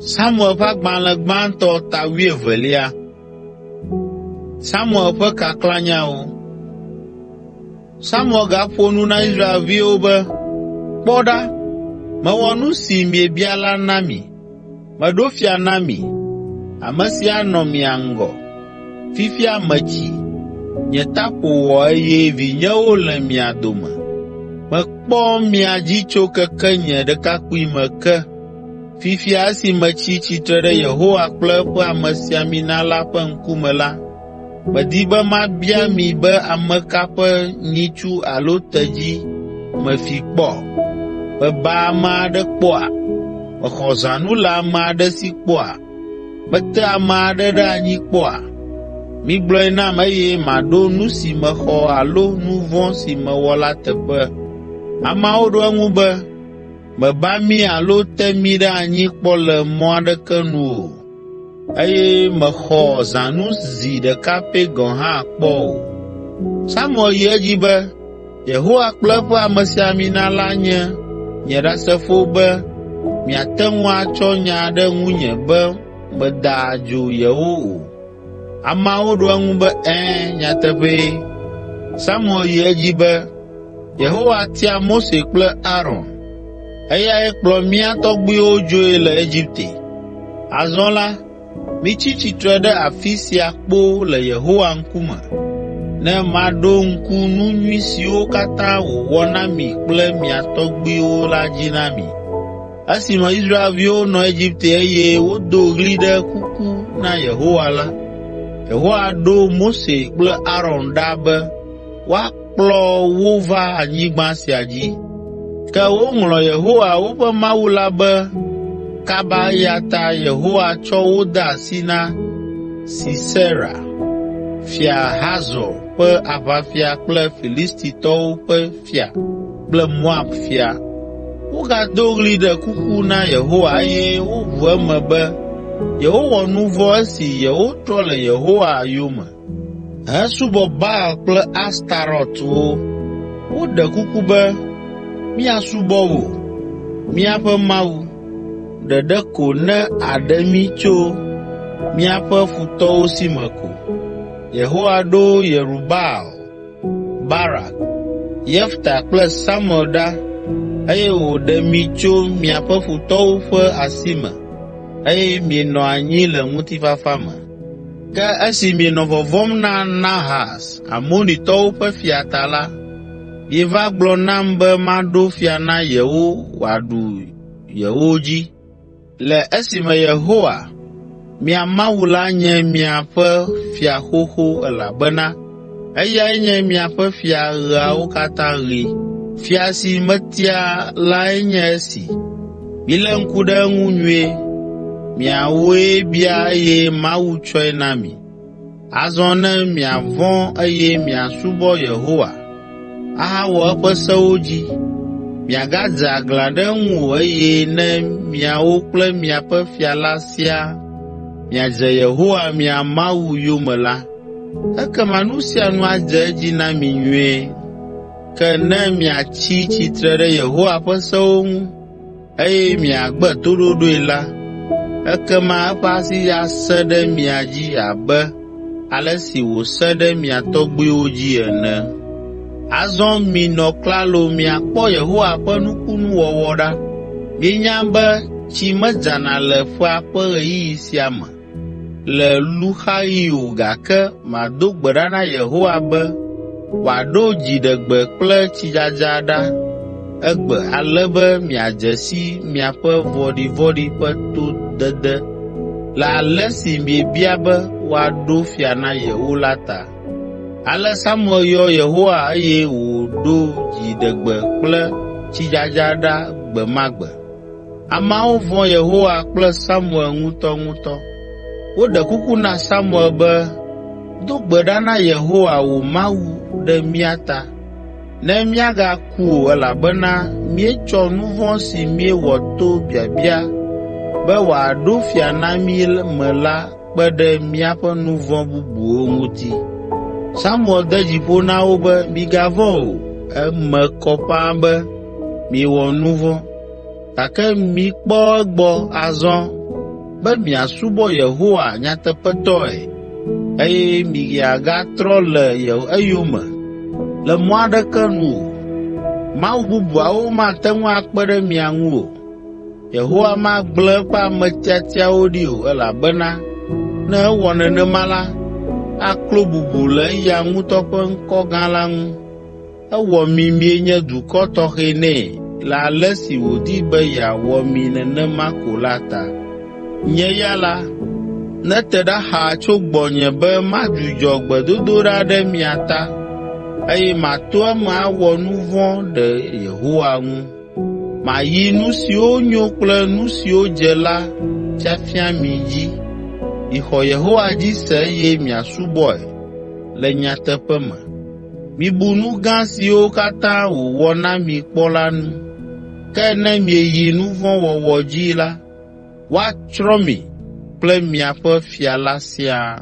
Samuel ƒe agbalẽ gbãtɔ ta wuievelia. Samuel ƒe kaklãnyawo. Samuel gaƒo nu na Israelviwo be, “Kpɔ ɖa, mewɔ nu si miebia la na mi. Meɖo fia na mi, ame si anɔ mia ŋgɔ. Fifia metsi, nye ta ƒo wɔ eye vinyewo le mia dome. Mekpɔ mia dzi tso keke nye ɖekakpuime ke. Fifia esi metsi tsitre ɖe Yehowa kple eƒe amesiamina la ƒe ŋkume la, medi be mabia mi be ame ka ƒe nyitsu alo tedzi mefi kpɔ? Meba ame aɖe kpɔa? Mexɔ zãnu le ame aɖe si kpɔa? Mete ame aɖe ɖe anyi kpɔa? Migblɔe nam eye maɖo nu si mexɔ alo nu vɔ̃ si mewɔ la teƒe.” Ameawo ɖo eŋu be, “Mèba mí alo te mí ɖe anyi kpɔ le mɔ aɖeke nu o, eye mèxɔ zãnu zi ɖeka pɛ gɔ̃ hã kpɔ o.” Samuel yi edzi be, “Yehowa kple eƒe amesiamina la nye nye ɖasefo be miate ŋu atsɔ nya ɖe ŋunye be meda adzo yewo o.” Ameawo ɖo eŋu be, “Ɛ̃, nyateƒee.” Samuel yi edzi be, “Yehowa tia Mose kple Aron. Eyae kplɔ mía tɔgbuiwo dzoe le Egipte. Azɔ la, mitsi tsitre ɖe afi sia kpoo le Yehowa ŋkume, ne maɖo ŋku nu nyui siwo katã wòwɔ na mi kple mia tɔgbuiwo la dzi na mi. Esime Israelviwo nɔ Egipte eye wodo ɣli ɖe kuku na Yehowa la, Yehowa ɖo Mose kple Aron ɖa be woakplɔ wo va anyigba sia dzi. Ke woŋlɔ Yehowa woƒe Mawu la be kaba eya ta Yehowa tsɔ wo de asi na Sisera, fia Hazor ƒe aʋafia kple Filistitɔwo ƒe fia kple Moab fia. Wogado ɣli ɖe kuku na Yehowa eye woʋu eme be yewowɔ nu vɔ̃ esi yewotrɔ le Yehowa yome hesubɔ Baal kple Astarɔtwo. Woɖe kuku be, “Míasubɔ wò, míaƒe Mawu, ɖeɖe ko ne àɖe mí tso míaƒe futɔwo si me ko.” Yehowa ɖo Yerubaal, Barak, Yefta kple Samuel ɖa eye wòɖe mi tso miaƒe futɔwo ƒe asi me eye mienɔ anyi le ŋutifafa me. Ke esi mienɔ vɔvɔ̃m na Nahas, Amonitɔwo ƒe fia ta la, mieva gblɔ nam be maɖo fia na yewo wòaɖu yewo dzi, le esime Yehowa, mia Mawu la nye miaƒe fia xoxo elabena eyae nye miaƒe fia ɣeawo katã ɣi. Fia si metia lae nye esi. Milé ŋku ɖe eŋu nyuie. Miawoe bia eye Mawu tsɔe na mi. Azɔ ne miavɔ̃ eye miasubɔ Yehowa, ahawɔ eƒe sewo dzi, miagadze aglã ɖe eŋu o eye ne miawo kple miaƒe fia la siaa miadze Yehowa mia Mawu yome la, ekema nu sia nu adze edzi na mi nyuie. Ke ne miatsi tsitre ɖe Yehowa ƒe sewo ŋu, eye miagbe toɖoɖoe la, ekema eƒe asi asẽ ɖe mia dzi abe ale si wòsẽ ɖe mia tɔgbuiwo dzi ene. Azɔ minɔ klalo miakpɔ Yehowa ƒe nukunuwɔwɔ ɖa. Mienya be tsi medzana le ƒea ƒe ɣeyiɣi sia me le luxaɣi o gake mado gbe ɖa na Yehowa be wòaɖo dziɖegbe kple tsidzadza ɖa egbe ale be miadze si miaƒe vɔ̃ɖivɔ̃ɖi ƒe todede le ale si miebia be woaɖo fia na yewo la ta.” Ale Samuel yɔ Yehowa eye wòɖo dziɖegbe kple tsidzadza ɖa gbe ma gbe. Ameawo vɔ̃ Yehowa kple Samuel ŋutɔŋutɔ. Woɖe kuku na Samuel be, “Do gbe ɖa na Yehowa wò Mawu ɖe mía ta, ne míagaku o elabena míetsɔ nu vɔ̃ si míewɔ to biabia be wòaɖo fia na mí me la kpe ɖe míaƒe nu vɔ̃ bubuwo ŋuti.” Samuel de dzi ƒo na wo be, “Migavɔ̃ o, eme kɔ ƒãa be miewɔ nu vɔ̃, gake mikpɔ egbɔ azɔ. be miasubɔ Yehowa nyateƒetɔe, eye miagatrɔ le eyome le mɔ aɖeke nu o. Mawu bubuawo mate ŋu akpe ɖe mia ŋu o. Yehowa magblẽ eƒe ame tiatiawo ɖi o, elabena ne ewɔ nenema la, aklo bubu le eya ŋutɔ ƒe ŋkɔ gã la ŋu. Ewɔ mi mienye dukɔ tɔxɛ nɛ le ale si wòdi be yeawɔ mi nenema ko la ta. Nye ya la, nete ɖa xaa tso gbɔnye be madzudzɔ gbedodoɖa ɖe mia ta, eye mato eme awɔ nu vɔ̃ ɖe Yehowa ŋu. Mayi nu siwo nyo kple nu siwo dze la fiafia mi dzi. Mixɔ Yehowa dzi se eye miasubɔe le nyateƒe me. Mibu nu gã siwo katã wòwɔ na mi kpɔ la ŋu. Ke ne mieyi nu vɔ̃ wɔwɔ dzi la, woatsrɔ̃ mi kple miaƒe fia la siaa.